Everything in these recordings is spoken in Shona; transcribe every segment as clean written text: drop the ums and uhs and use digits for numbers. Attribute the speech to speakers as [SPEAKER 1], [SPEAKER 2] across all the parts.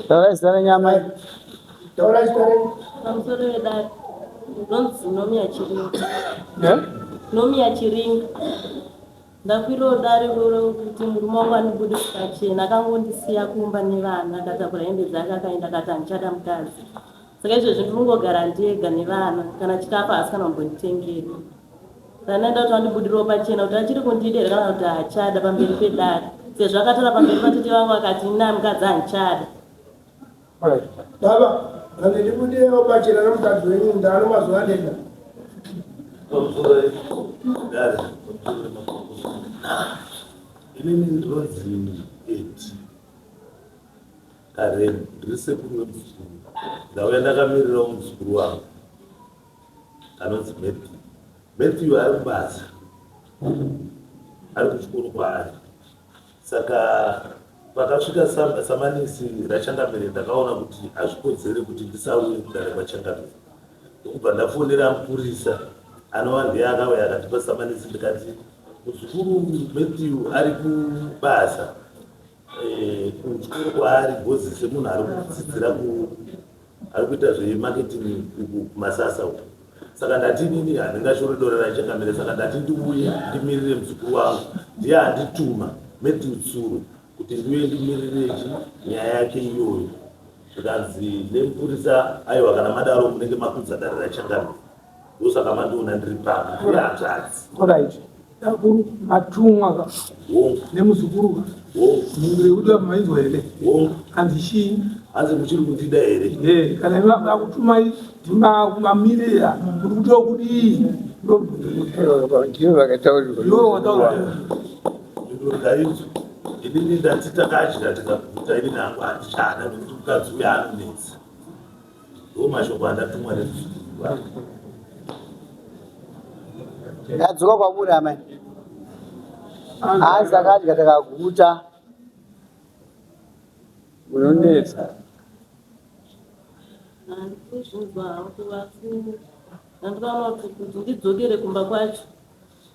[SPEAKER 1] Taurai zita renyu amai.
[SPEAKER 2] Taurai zita renyu.
[SPEAKER 3] Pamusoro vedare. Ndonzi Nomia Chiringa.
[SPEAKER 1] Eh?
[SPEAKER 3] Nomia Chiringa. Ndakwirawo dare roro kuti murume wangu andibude pachena akangondisiya kumba nevana akatakura hembe dzake akaenda akati handichada mukadzi. Saka izvezvi ndiri kungogara ndega nevana kana chikafu haasi kana kumbonditengera. Saka ndaida kuti vandibudirawo pachena kuti achiri kundida here kana kuti haachada pamberi pedare sezvo akataura pamberi patete vangu akati ini mukadzi handichada.
[SPEAKER 2] Baba, vandibudirewo pachena nomukadzi wenyu ndano mazuva andenda.
[SPEAKER 4] Pamusoro dare, pamusoro makurukota. Inini ndinonzi Edi Karemu, ndiri sekuru wemuzukuru. Ndauya ndakamirirawo muzukuru wangu anonzi Matthew. Matthew ari kubasa, ari kuchikoro kwaari. Saka pakasvika samanisi raChangamire ndakaona kuti hazvikodzere kuti ndisauye kudare kwaChangamire. Ndokubva ndafonera mupurisa anova ndiye akauya akatipa samanisi ndikati muzukuru Matthew ari kubasa eh, kuchikoro kwaari bhozi semunhu ari kudzidzira ku ari kuita zvemarketing kumasasa uku saka ndati inini handingashore dora rachangamire saka ndati ndiuye ndimirire muzukuru wangu ndiye andituma Matthew Tsuro kuti ndiuye ndimirire chi nyaya yake iyoyo zvikanzi nemupurisa aiwa kana madaro munenge makudza dare rachangamire ndosaka mandiona ndiri pano ndiri hanzvadzi
[SPEAKER 2] Alright. Akuru matumwa ka
[SPEAKER 4] hongu
[SPEAKER 2] nemuzukuru ka.
[SPEAKER 4] hongu
[SPEAKER 2] Mhinduro yekuti apa mainzwa here?
[SPEAKER 4] hongu
[SPEAKER 2] Hanzi chii?
[SPEAKER 4] hanzi muchiri kundida here
[SPEAKER 2] Eh, kana imi vakutumai ndimamirira muri kutoa kudii?
[SPEAKER 5] Ndivo vakataurirwa.
[SPEAKER 2] Ndivo vakataurirwa.
[SPEAKER 4] Mhinduro ndaidzo inini ndati takadya tikaguta inini hangu handichada nekuti mukadzi uyo anonetsa ndo mashoko andatumwa nemuzukuru wangu
[SPEAKER 1] Ndadzoka kwamuri amai. Hanzi takadya takaguta.
[SPEAKER 5] Munonetsa.
[SPEAKER 3] Handikuzvinzwa hangu asi ndandikaona kuti kuti ndidzokere kumba kwacho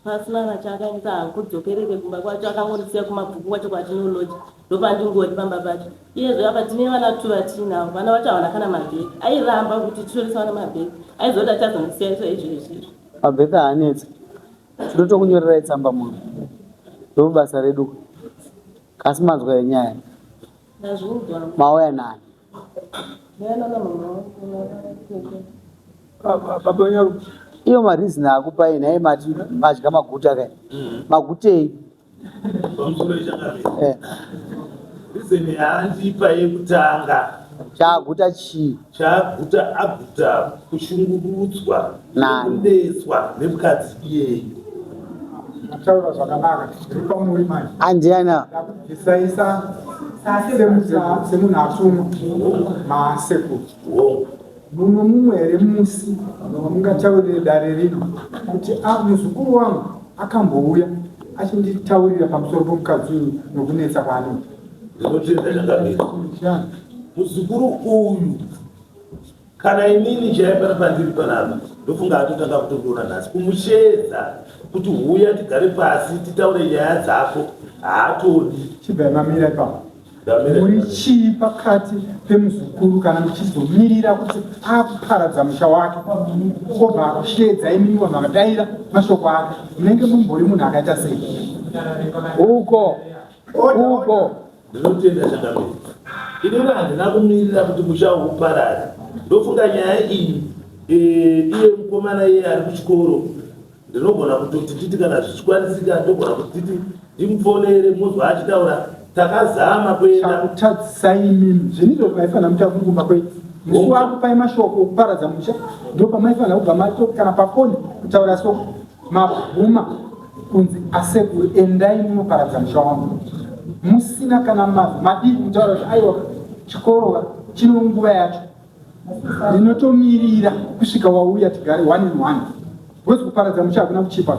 [SPEAKER 3] pasina kana chaakaita hakudzokereke kumba kwacho akangondisiya kumabhuku kwacho kwatinoloja ndopandingori pamba pacho iyezve apa tine vana tu vatiinavo vana vacho havana kana mabheki airamba kuti titorese vana mabheki aizoti achazondisiya izvo izvezvi
[SPEAKER 1] Mabheki haanetsi. Tinotokunyorerai tsamba muno. Ndobasa redu. Kasi manzwa yenyaya.
[SPEAKER 3] ndazvinzwa
[SPEAKER 1] Mauya nani?
[SPEAKER 3] ndauya nana mama vangu navatete
[SPEAKER 2] Baba Nyaru,
[SPEAKER 1] Iyo marizini akupai nhai mati madya maguta kai. Magutei?
[SPEAKER 4] pamusoro ichangamire
[SPEAKER 1] Eh,
[SPEAKER 4] rizeni yaandipa yekutanga
[SPEAKER 1] chaguta chii?
[SPEAKER 4] Chaaguta aguta kushungurudzwa
[SPEAKER 1] Nani?
[SPEAKER 4] nekunetswa nemukadzi iyeyu.
[SPEAKER 6] Mataura zvakanaka, ndiri pamuri manje.
[SPEAKER 1] Andiana
[SPEAKER 6] Ndakubvisaisa semunhu atumwa masekuru.
[SPEAKER 4] Hongu.
[SPEAKER 6] Mumwe mumwe here musi wamungataurire dare rino kuti a muzukuru wangu akambouya achinditaurira pamusoro pomukadzi uyu nokunetsa kwaanoita.
[SPEAKER 4] Ndinotenda changamire. Muzukuru uyu kana inini chaiye pana pandiri panapa ndofunga atotanga kutondiona nhasi kumusheedza kuti huya tigare pasi titaure nyaya dzako haatodi.
[SPEAKER 6] Chibvai mamira ipapo.
[SPEAKER 4] Ndamira
[SPEAKER 6] Muri chii pakati pemuzukuru kana muchizomirira kuti akuparadza musha wake obva akusheedza imimi vanhu vakadaira mashoko ake munenge mumbori munhu akaita sei?
[SPEAKER 5] Uko. Uko.
[SPEAKER 4] Ndinotenda changamire. Inini handina kumirira kuti musha uparare. Ndofunga nyaya iyi eh, iye mukomana iye ari kuchikoro ndinogona kutoti nditi kana zvichikwanisika ndogona kuti nditi ndimufonere muzwa achitaura takazama kuenda
[SPEAKER 6] Chakutadzisai imimi zvinizvo maifanira muita kungumba kwenyu musi wakupai mashoko okuparadza musha ndopamaifanira kubva mato kana pafoni kutaura soko mabvuma kunzi asekuru endai munoparadza musha wangu musina kana mavhu madii kutaura kuti aiwa chikoro chino nguva yacho ndinotomirira kusvika wauya tigare one in one because kuparadza musha hakuna kuchipa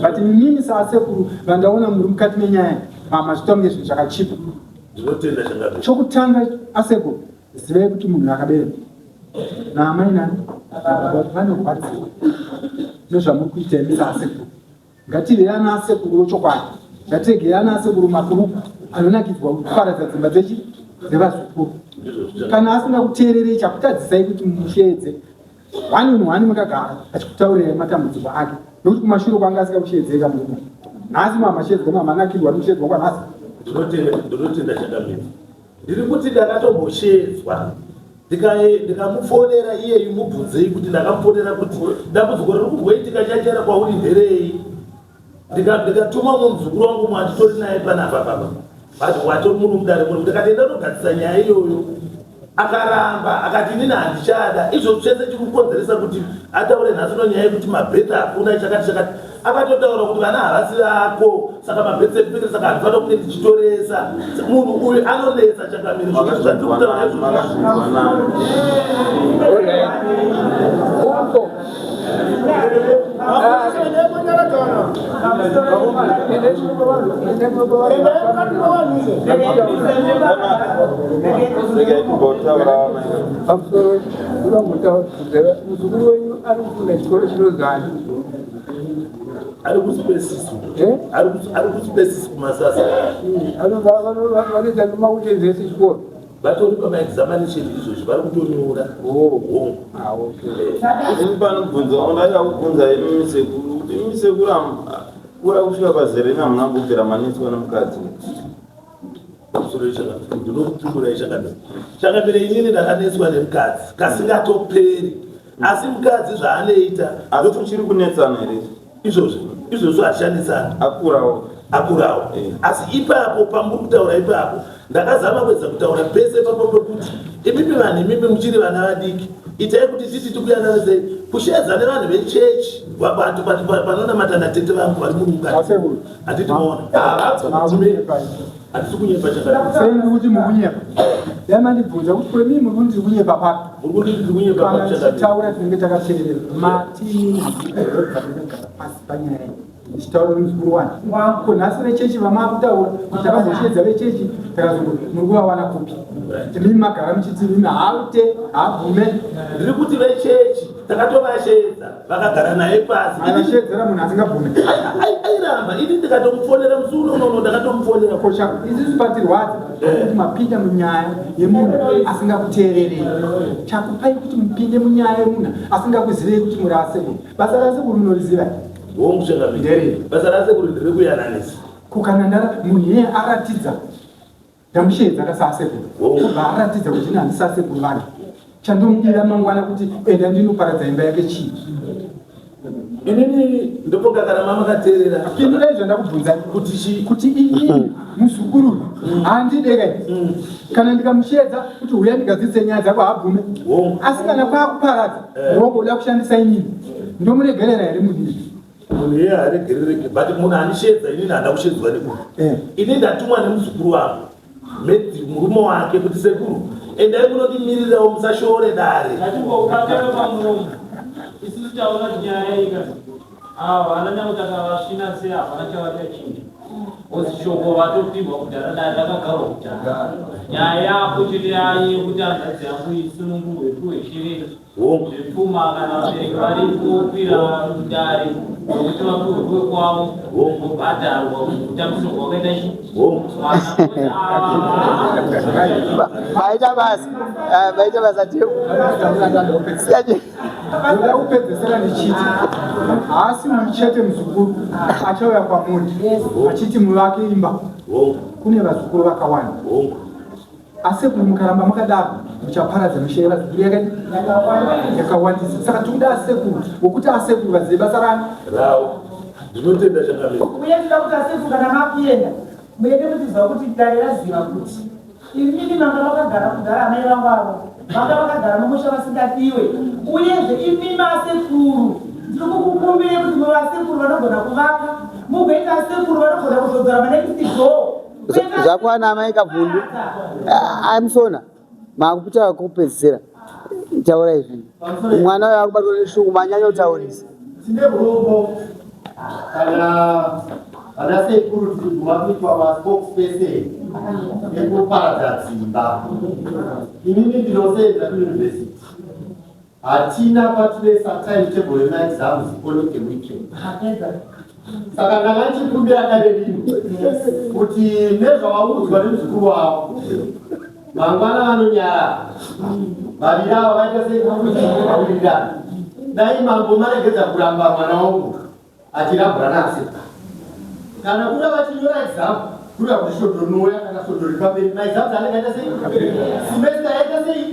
[SPEAKER 6] but imimi saasekuru vandaona muri mukati menyaya mazvita kunge zvinhu zvakachipa
[SPEAKER 4] ndinotenda changamire.
[SPEAKER 6] Chokutanga asekuru zivai kuti munhu akaberekwa naamai nani nababa vanorwadziwa nezvamuri kuita imi saasekuru. Ngative ana asekuru wechokwadi. Zvategei ana asekuru makuruku anonakidzwa kuparadza dzimba dzechi dzevazukuru. Kana asingakuteererei chakutadzisai kuti musheedze one on one makagara achikutaurirai matambudziko ake nokuti kumashure kwanga asingakusheedzei kamurume. Nhasi mamasheedzwa mamanakirwa nokusheedzwa kwanhasi.
[SPEAKER 4] Ndinotenda chakamira. Ndiri kuti ndakatombosheedzwa ndikamufonera iyeyu mubvunzei kuti ndakamufonera kuti dambudziko riri kumboitika chachera kwauri nderei ndikatuma umwe muzukuru wangu umwe anditori naye panapa papa but watori munhu mudare muno ndikati enda unogadzisa nyaya iyoyo akaramba akati inini handichada izvo chese chiri kukonzeresa kuti ataure nhasi uno nyaya yekuti mabheti hakuna chakati chakati akatotaura kuti vana havasi vako saka mabheti ekupekera saka handifanira kunge ndichitoresa munhu uyu anonetsa chakamire zvokuti zvatiri kutaura izvozvo
[SPEAKER 5] Muzukuru wenyu ari kufunda chikoro chinozani
[SPEAKER 4] ari kuspaces
[SPEAKER 5] eh?
[SPEAKER 4] ari kuspaces kumasasa
[SPEAKER 5] vanoita makuchenzi ese chikoro
[SPEAKER 4] Vatori pama examination izvozvi vari kutonyora.
[SPEAKER 5] Oh. Ah, okay.
[SPEAKER 7] Ini pano mubvunzo wangu ndaida kubvunza imi sekuru kuti imi sekuru kura kusvika pazera imi hamuna kumbobvira manetswa nemukadzi.
[SPEAKER 4] Pamusoro ichakadai ndinokupindura ichakadai. Chakapera inini ndakanetswa nemukadzi kasingatoperi. Asi mukadzi zvaanoita
[SPEAKER 7] Asi kuchiri kunetsana here?
[SPEAKER 4] Izvozvo izvozvo hazvishandisani.
[SPEAKER 7] Akurawo.
[SPEAKER 4] Akurawo. Eh. Asi ipapo pamuri kutaura ipapo ndakazama kuedza kutaura pese ipapo pekuti imimi vanhu imimi muchiri vana vadiki itai kuti titi tikuyanana sei kusheedza nevanhu vechechi vanhu vanonamata natete vangu vari murungati handiti maona Hatisi kunyepa chakadai.
[SPEAKER 6] Sei muri kuti mukunyepa? Dai mandibvunza kuti ko imimi muri kuti ndiri kunyepa papi?
[SPEAKER 4] Muri kuti ndiri kunyepa
[SPEAKER 6] Kana
[SPEAKER 4] papi chakadai.
[SPEAKER 6] tichitaura tinenge takateerera. Mati inini handikubva ndakagara pasi panyaya iyi. Ndichitaura nemuzukuru wani. Ko nhasi vechechi vamaakutaura kuti takambosheedza vechechi takazongo muri kuvawana kupi? Imimi magara muchiti imimi haute haabvume.
[SPEAKER 4] Ndiri kuti vechechi takatovasheedza vakagara naye pasi.
[SPEAKER 6] Akasheedzera munhu asingabvume.
[SPEAKER 4] Airamba ini ndikatomufonera musi uno unono ndakatomufonera.
[SPEAKER 6] Kosha isusu patirwadza kuti mapinda munyaya yemunhu asingakuteererei. Chakupai kuti mupinde munyaya yemunhu asingakuzivei kuti muri asekuru. Basa rasekuru munoriziva here?
[SPEAKER 4] Hongu changamire.
[SPEAKER 6] Nderei?
[SPEAKER 4] Basa rasekuru nderekuyananisa.
[SPEAKER 6] Ko kana ndara munhu iyeye aratidza Ndamusheedza kasasekuru obva aratidza kuti ini handisasekuru vake. Chandomudira mangwana kuti enda ndinoparadza imba yake chii?
[SPEAKER 4] Inini ndopoka kana mamakateerera.
[SPEAKER 6] Pindurai zvandakubvunzai
[SPEAKER 4] kuti chii?
[SPEAKER 6] Kuti inini muzukuru uyu handide kai. Kana ndikamusheedza kuti huya ndigadzise nyaya dzako haabvume. Asi kana kwakuparadza ndongoda kushandisa inini. Ndomuregerera here munhu izvi?
[SPEAKER 4] Munhu iye haaregerereke but munhu andisheedza inini handina kusheedzwa nemunhu.
[SPEAKER 6] Eh.
[SPEAKER 4] Ini ndatumwa nemuzukuru wangu Matthew murume wake kuti sekuru endai munondimirirawo musashoore dare.
[SPEAKER 8] Ngatingobatana pamuromo. Isusu taona kuti nyaya iyi ka ava vana nyange takavasvina sei hapana chavachachinja. Ozi shoko vatopihwa kudhara dare rakagarwa kudhara. Nyaya yako chete yaye yekuti hanzvadzi yangu isunungurwe ipiwe shereni. Zvepfuma kana vabereki varipo kwira dare nokuti vapiwe kuwe kwavo vobhadharwa kutambiswa kwakaita chi
[SPEAKER 1] Maita basa. Eh, maita basa teku.
[SPEAKER 6] Ndoda kupedzesera ndichiti haasi uyu chete muzukuru achauya kwamuri achiti muvake imba. Kune vazukuru vakawanda. Asekuru mukaramba makadaro muchaparadza misha yevazukuru yakadi yakawandisa. Saka tikuda asekuru wokuti asekuru vazive basa rani
[SPEAKER 4] rawo. Ndinotenda changamire.
[SPEAKER 9] Uye ndinoda kuti asekuru kana makuenda muende muchiziva kuti dare raziva kuti imimi manga makagara kudhara amai vangu avo vanga vakagara mumusha vasingadiwe uyezve imimi asekuru ndiri kukukumbire kuti muve asekuru vanogona kuvaka mugoita asekuru vanogona kuzodzora manext door
[SPEAKER 1] Zvakwana amai Kavhundu. Amusona makupita kupedzisira. Taura izvi. Mwana uyo akubatwa neshungu manyanya kutaurisa.
[SPEAKER 10] Tine urombo kana vana sekuru tiri guma kuitwa maspokesperson ekuparadza dzimba. Inini ndinosevenza kuuniversity. Hatina kwatinoisa timetable yemaexams only a weekend. Saka ndanga ndichikumbira dare rino kuti nezvawaudzwa nemuzukuru wavo mangwana vanonyarara vaviri ava vaita sei vawirirana. Dai mambo maregedza kuramba mwana wangu achirambwa nase kana kuda vachinyora exam kuda kuti svondo rinouya kana svondo riri pamberi maexams anenge aita sei semester yaita sei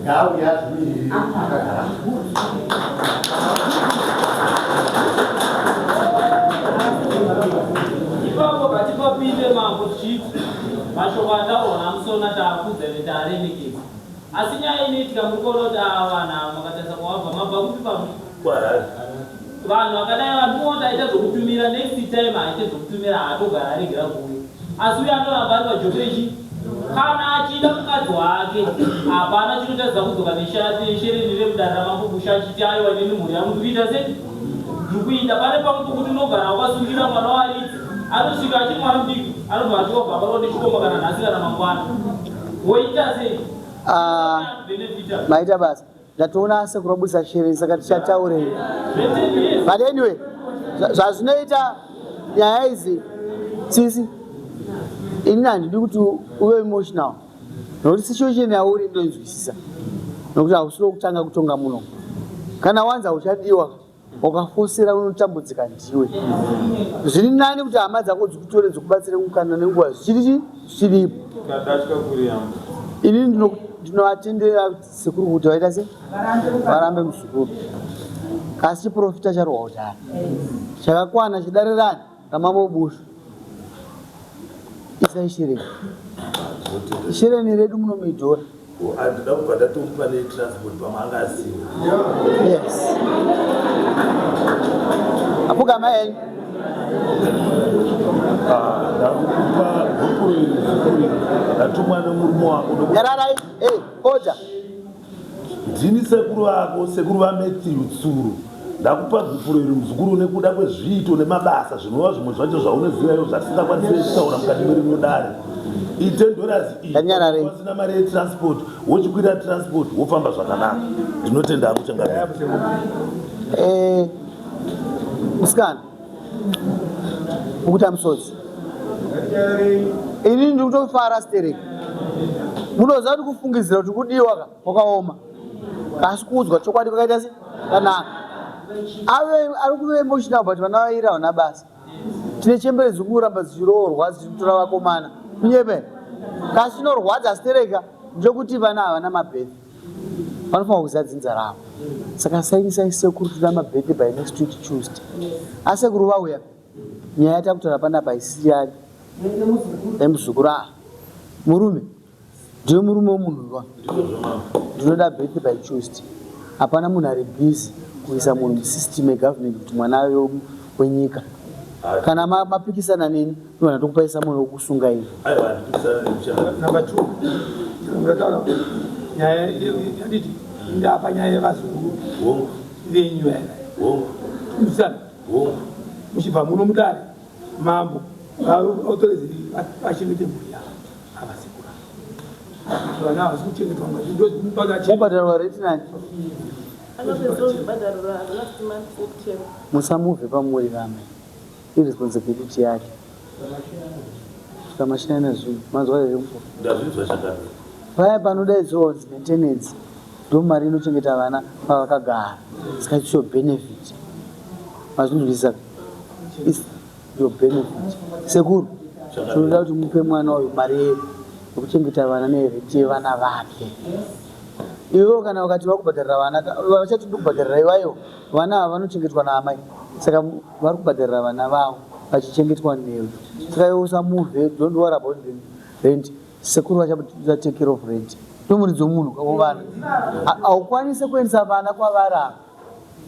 [SPEAKER 10] ngauya zvimiriri akagara.
[SPEAKER 8] Ipapo ngatipapinde mambo tichiti mashoko ataurwa naMusona taakudza ende taaremekedza. Asi nyaya inoitika muri kuona kuti ava vanhu ava makatarisa kwavabva mabva kupi pamwe?
[SPEAKER 4] KuHarare.
[SPEAKER 8] Vanhu vakadai vanhu munoona aita zvokutumira next time haaite zvokutumira haatogara aregera kuuya. Asi uyo anoramba ari pajoto ichi kana achida mukadzi wake hapana chinotadzisa kudzoka neshereni remudare ramambo Bushu achiti aiwa inini mhuri yangu ndikuita sei ndikuita pane pamwe pokuti unogara wakasungira mwana waridzi anosvika achiri mwana mudiki anobva ati wabva aparwa nechikomba kana nhasi kana mangwana woita sei
[SPEAKER 1] Ah,
[SPEAKER 8] benefita
[SPEAKER 1] maita basa ndatoona sekuru vabudisa shereni saka tichataurei but anyway zvazvinoita nyaya idzi sisi inini handidi kuti uve emotional nokuti situation yauri ndoinzwisisa nokuti hausiro kutanga kutonga muno kana wanzi hauchadiwa wakafosera unotambudzika ndiwe zviri nani kuti hama dzako dzikutore dzikubatsire kukana nenguva zvichiri chi zvichiripo
[SPEAKER 7] Kadatya kuriyamba.
[SPEAKER 1] Inini ndinovatendera sekuru kuti vaita se varambe muzukuru asi chiprofita charohwa kudhara chakakwana chidarirani ramambo Bushu isai shereni shereni redu munomidhora
[SPEAKER 4] Handida kubva ndatomupa netransport pamwe anga asina.
[SPEAKER 1] Yes apugama henyu.
[SPEAKER 4] Ah, ndakukupa gupuro iri zukuru iri ndatumwa nemurume wako ndokuti
[SPEAKER 1] Nyararai hey, order.
[SPEAKER 4] Ndini sekuru vako, sekuru vaMatthew Tsuro. Ndakupa gupuro iri muzukuru nekuda kwezviito nemabasa zvinova zvimwe zvacho zvaunoziva iwe zvatisingakwanise kutaura mukati merino dare. Ite ndorazi iyi
[SPEAKER 1] Nganyararei.
[SPEAKER 4] pasina mari yetransport wochikwira transport wofamba zvakanaka. Ndinotenda hangu changamire.
[SPEAKER 1] Eh, musikana ukuita musodzi ini ndiri kutofara stereki munoziva kuti kufungidzira kuti kudiwa ka kwakaoma kasi kuudzwa chokwadi kwakaita se kanaka ave ari kuve emotional but vana vairi havana basa tine chembere dziri kuramba dzichiroorwa dzichitora vakomana kunyepe kasi chinorwadza stereka ndechekuti vana havana mabirth vanofanira kuziva dzinza ravo saka sainisai sekuru toda mabirthday by next week Tuesday asekuru vauya nyaya yatakutaura panapa isiri yani yemuzukuru a murume ndiwe murume wemunhu wa ndinoda birthday by Tuesday hapana munhu ari busy kuisa munhu musystem yegovernment kuti mwana ave wenyika kana mapikisana neni ndinoona tokupaisa munhu wekusunga ini
[SPEAKER 4] Aiwa handipikisana nemuchana.
[SPEAKER 2] Number two, ndataura nyaya yanditi ndapa nyaya yevazukuru
[SPEAKER 4] Hongu,
[SPEAKER 2] venyu vaya.
[SPEAKER 4] hongu,
[SPEAKER 2] Ndisana
[SPEAKER 4] hongu.
[SPEAKER 2] muchibva muno mudare mambo autorezi vachengete mhuri yavo avasekura vana havasi kuchengetwa ngazvindozvimupaka
[SPEAKER 1] mubhadharwa reti nani
[SPEAKER 3] Akapedzisira kuzvibhadharura last month September.
[SPEAKER 1] Musamuvhe pamuri vamwe iresponsibility yake samashina zvinhu manzwa here mukuru
[SPEAKER 4] Ndazvinzwa chakanaka.
[SPEAKER 1] Paya panodaidzwa kunzi maintenance ndo mari inochengeta vana pavakagara saka it's your benefit mazvinzwisisa it's your benefit sekuru tinoda kuti mupe mwana uyu mari yekuchengeta vana nerenti yevana vake iwewo kana vakati vakubhadharira vana vachati ndikubhadharira iwayo vana ava vanochengetwa naamai saka vari kubhadharira vana vavo vachichengetwa newe saka iwe usamuvhe don't worry about the rent sekuru vacha take care of rent ndomuridzi wemunhu wevana haukwanise kuendesa vana kwavari ava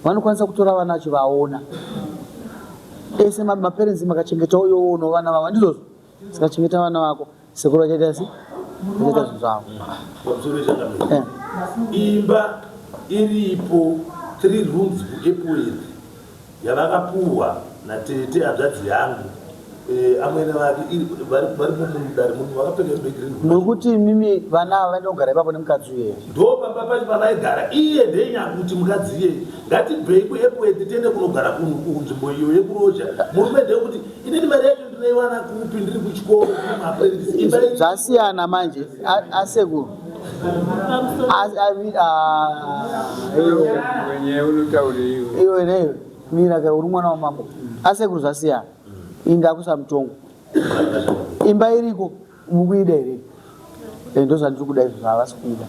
[SPEAKER 1] vanokwanisa kutora vana vachivaona ese maparents makachengeta uyo vana vavo ndizvozvo saka chengeta vana vako sekuru vachaita se vachaita zvinhu zvavo.
[SPEAKER 4] Pamusoro wechangamire. Imba iripo 3 rooms kuEpworth yavakapuhwa natete hanzvadzi yangu. Eh, amwene vake vari mudare munhu vakapfeka hembe green.
[SPEAKER 1] Muri kuti imimi vana ava vaenda kugara ipapo nemukadzi uyu here?
[SPEAKER 4] Ndo pamba pacho pavaigara iye ndenyakuti mukadzi iyeye ngatibvei kuEpworth tiende kunogara kunzvimbo iyo yekuroja. Murume ndeyekuti inini mari yacho ndinoiwana kupi ndiri kuchikoro kumaapprentice imba iri
[SPEAKER 1] Zvasiyana manje asekuru. Iwe neiwe mira ka uri mwana wamambo. Asekuru zvasiyana. Inga kusamutongo. Imba iriko mukuida here? Eh, ndozvandiri kuda izvozvo havasi kuida.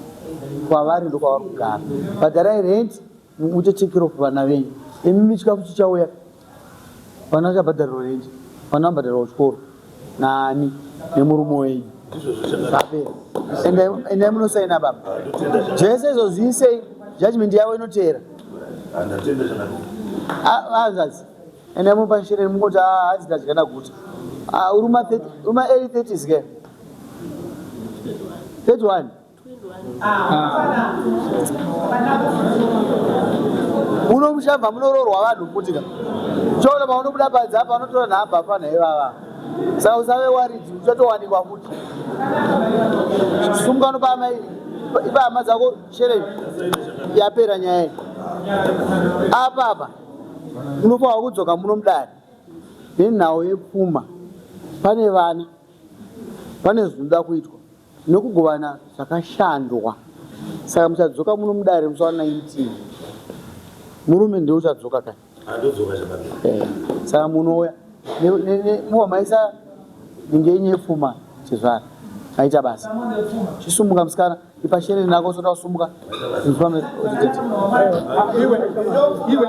[SPEAKER 1] Kwavari ndokwavari kugara. Bhadharai rent muite take care of vana venyu. Imimi chikafu chichauya. Vana vachabhadharirwa rent. Vana vanobhadharirwa kuchikoro. Nani? Nemurume wenyu. Zvapera. Endai endai munosaina baba. Zvese izvo zviisei judgment yavo inoteera. Ah, hanzvadzi. Endai mupashereni mungoti ah, hanzi ndadya ndaguta. Ah, uri ma 30 uri ma early 30s ke? 31. Muno mushabva munoroorwa vanhu futi ka. Chiona paunobuda panze apa vanotora nhamba apana ivava. Saka usave worried uchatowanikwa futi. Sumuka unopa amai ipa hama dzako shereni yapera nyaya iyi. Apa apa unofanirwa kudzoka muno mudare nenhau yepfuma. Pane vana, pane zvinoda kuitwa nekugovana zvakashandwa. Saka muchadzoka muno mudare musi wa 19. Murume ndiye uchadzoka kani?
[SPEAKER 4] Andodzoka chakadai.
[SPEAKER 1] Eh, saka munouya mobva maisa nhingi yenyu yepfuma chizvara maita basa. Chisumuka musikana. Ipa shereni rako usati wasumuka.
[SPEAKER 6] Iwe, iwe.